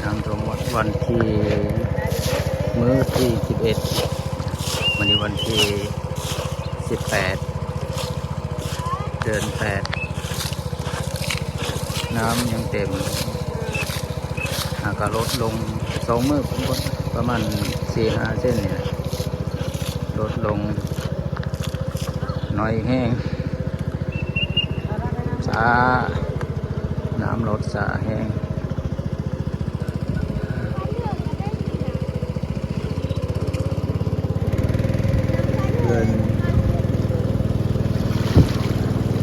ນ້ຳຖ້ວມວັນທີ ມື້ທີສິບເອັດ ມື້ນີ້ວັນທີສິບແປດ ເດືອນແປດ ນ້ຳຍັງເຕັມ ຫາກະລົດລົງ ສອງມື້ປະມານສີ່ຫ້າເຊັນນີ້ແຫຼະ ລົດລົງໜ້ອຍແຮງ ຊ້າ ນ້ຳລົດຊ້າແຮງ. ເຮືອນ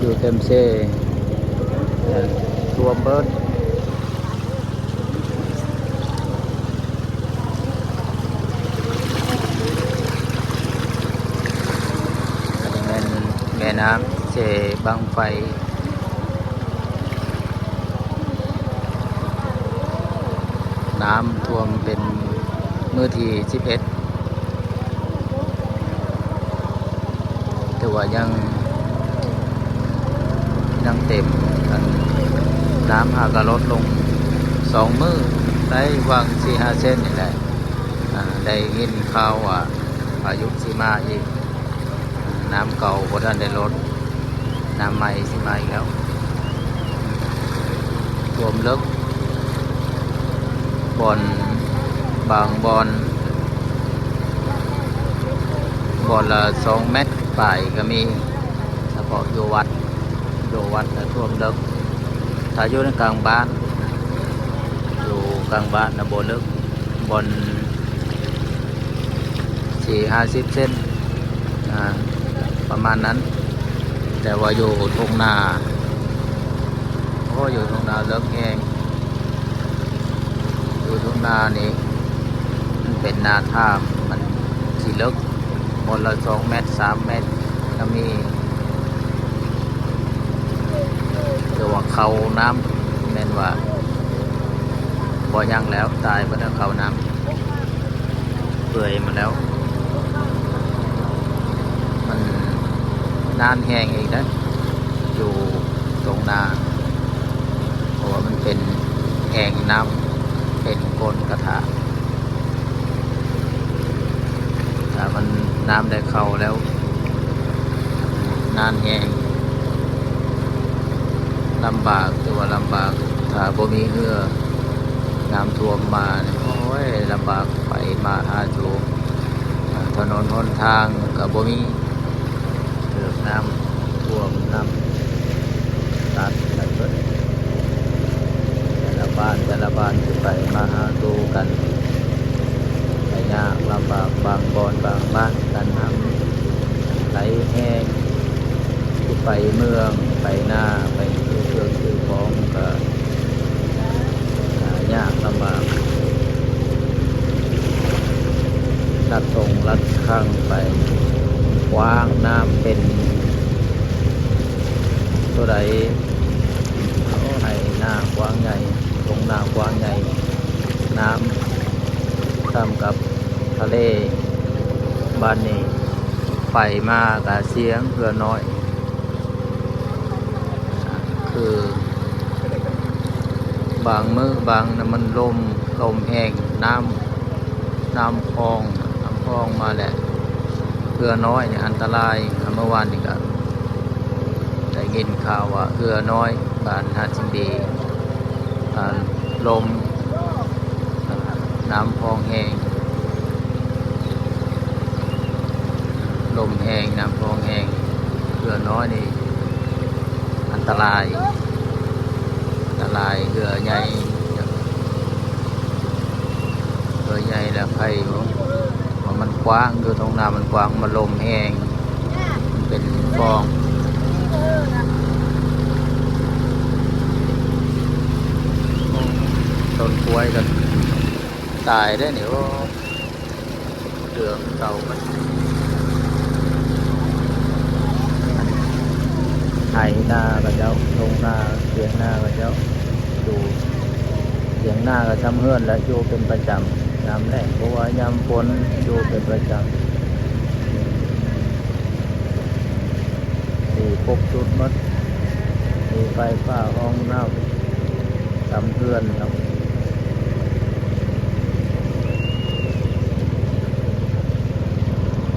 ຢູ່ເຕັມເຊ ຖ້ວມເບິດ. ອັນນີ້ແມ່ນແມ່ນ້ຳເຊບັ້ງໄຟ. ນ້ຳຖ້ວມເປັນມື້ທີສິບເອັດ ແຕ່ວ່າຍັງ ຍັງເຕັມ ອັນ ນ້ຳຫາກະລົດລົງສອງມື້ ໄດ້ຫວ່າງສີ່ຫ້າເຊັນນີ້ແຫຼະ ອ່າ ໄດ້ຍິນຂ່າວວ່າພາຍຸຊິມາອີກ. ນ້ຳເກົ່າບໍ່ທັນໄດ້ລົດ ນ້ຳໃໝ່ຊິມາອີກແລ້ວ. ຖ້ວມເລິກ ບ່ອນ ບາງບ່ອນ ບ່ອນລະສອງແມັດປາຍກະມີ ສະເພາະຢູ່ວັດ ຢູ່ວັດນະຖ້ວມເລິກ. ຖ້າຢູ່ໃນກາງບ້ານ ຢູ່ກາງບ້ານນະບໍ່ເລິກ ບ່ອນ ສີ່ຫ້າສິບເຊັນ ອ່າ ປະມານນັ້ນ. ແຕ່ວ່າຢູ່ທົ່ງນາ ໂອ້ ຢູ່ທົ່ງນາເລິກແຮງ. ຢູ່ທົ່ງນານີ້ມັນເປັນນາຖ້າມ ມັນຊິເລິກ ບ່ອນລະສອງແມັດ ສາມແມັດກະມີ. ແຕ່ວ່າເຂົ້ານ້ຳ ແມ່ນວ່າບໍ່ຍັງແລ້ວ ຕາຍເບິດແລ້ວ ເຂົ້ານ້ຳ ເປື່ອຍໝົດແລ້ວ. ມັນນານແຮງອີກເດ້ ຢູ່ທົ່ງນາ ເພາະວ່າມັນເປັນແອ່ງນ້ຳ ເປັນກົ້ນກະທະ. ຖ້າມັນ ນ້ຳໄດ້ເຂົ້າແລ້ວ ນານແຮງ ລຳບາກ ຖືວ່າລຳບາກ. ຖ້າບໍ່ມີເຮືອ ນ້ຳຖ້ວມມານີ້ ໂອ້ຍ ລຳບາກ ໄປມາຫາສູ່ ຖະໜົນຫົນທາງກະບໍ່ມີ ຖືກນ້ຳຖ້ວມ ນ້ຳຕັດໄປເບິດ. ແຕ່ລະບ້ານ ແຕ່ລະບ້ານຊິໄປມາຫາສູ່ກັນ ກະຍາກລຳບາກ. ບາງບ່ອນ ບາງບ້ານ ກະນ້ຳໄຫຼແຮງ ຊິໄປເມືອງ ໄປນາ ໄປຊື້ເຄື່ອງຊື້ຂອງ ກະ ກະຍາກລຳບາກ. ລັດທົ່ງລັດຄັງໄປ ກວ້າງ ນ້ຳເປັນໂຕໃດ ໂອ້ ໄຮ່ນາກວ້າງໃຫຍ່ ທົ່ງນາກວ້າງໃຫຍ່ ນ້ຳສ່ຳກັບທະເລ. ບາດນີ້ໄປມາກະສຽງເຮືອນ້ອຍ ຄືບາງມື້ບາງນະມັນລົມ ລົມແຮງ ນ້ຳ ນ້ຳພອງ ນ້ຳພອງມາແລ້ວ ເຮືອນ້ອຍນີ້ອັນຕະລາຍ. ເມື່ອວານນີ້ກະໄດ້ຍິນຂ່າວວ່າເຮືອນ້ອຍບ້ານຫາດຊິງດີ ອ່າ ລົມ ນ້ຳພອງແຮງ ລົມແຮງ ນ້ຳພອງແຮງ ເຮືອນ້ອຍນີ້ອັນຕະລາຍ ອັນຕະລາຍ. ເຮືອໃຫຍ່ ເຮືອໃຫຍ່ແລ້ວໄຄຢູ່ ເພາະມັນກວ້າງ ຢູ່ທົ່ງນາມັນກວ້າງ ມັນລົມແຮງ ເປັນຟອງ ຕົ້ນກ້ວຍກະຕາຍໄດ໋ນີ້. ໂອ້ ເລື່ອງເກົ່າມັນ ໄຮ່ນາເຂົາເຈົ້າ ທົ່ງນາ ຖຽງນາເຂົາເຈົ້າ ຢູ່ຖຽງນາກະຊ່ຳເຮືອນແຫຼະ ຢູ່ເປັນປະຈຳ ຍາມແລ້ງ ເພາະວ່າຍາມຝົນຢູ່ເປັນປະຈຳ. ມີຄົບຊຸດໝົດ ມີໄຟຟ້າ ຫ້ອງນ້ຳ ຕາມເຮືອນເນາະ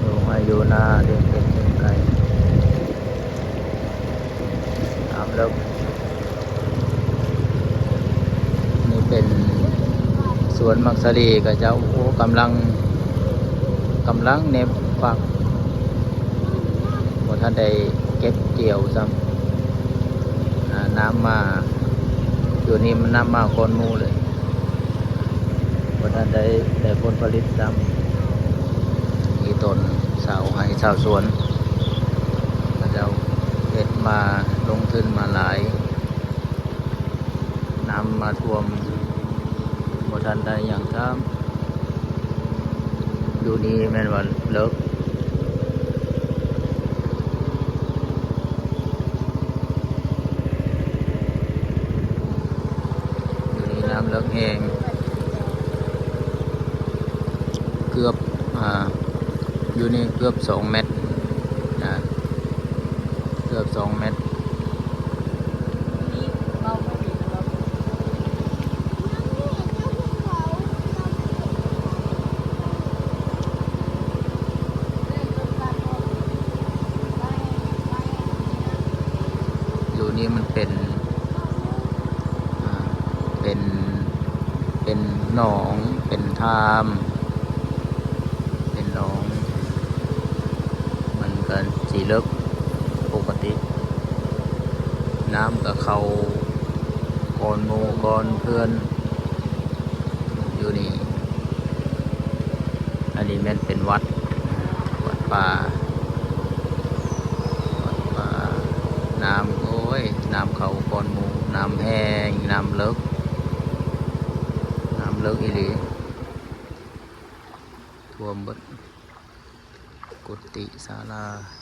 ຢູ່ໄຮ່ຢູ່ນາ ລ້ຽງເປັດລ້ຽງໄກ່ ນ້ຳເລິກ. ນີ້ເປັນສວນໝາກສາລີເຂົາເຈົ້າ ໂອ້ ກຳລັງ ກຳລັງເໜັບຝັກ ບໍ່ທັນໄດ້ເກັບກ່ຽວຊ້ຳ. ອາ ນ້ຳມາ ຢູ່ນີ້ມັນນ້ຳມາກ່ອນໝູ່ເລີຍ ບໍ່ທັນໄດ້ ໄດ້ຜົນຜະລິດຊ້ຳ. ມີຕົ້ນຊາວໄຮ່ຊາວສວນ ເຂົາເຈົ້າເຮັດມາ ລົງທຶນມາຫຼາຍ ນ້ຳມາຖ້ວມ ບໍ່ທັນໄດ້ຫຍັງຊ້ຳ. ຢູ່ນີ້ແມ່ນວ່າເລິກ ຢູ່ນີ້ນ້ຳເລິກແຮງ ເກືອບ ອາ ຢູ່ນີ້ເກືອບສອງແມັດ ອາ ເກືອບສອງແມັດ. ຢູ່ນີ້ມັນເປັນ ອາ ເປັນ ເປັນໜອງ ເປັນທາມ ເປັນໜອງ ມັນກະຊິເລິກປົກກະຕິ ນ້ຳກະເຂົ້າກ່ອນໝູ່ກ່ອນເພື່ອນ ຢູ່ນີ້. ອັນນີ້ແມ່ນເປັນວັດ ວັດປ່າ ວັດປ່າ ນ້ຳ ໂອ້ຍ ນ້ຳເຂົ້າກ່ອນໝູ່ ນ້ຳແຮງ ນ້ຳເລິກ ນ້ຳເລິກອີ່ຫຼີ ຖ້ວມເບິດ ກຸຕິສາລາ.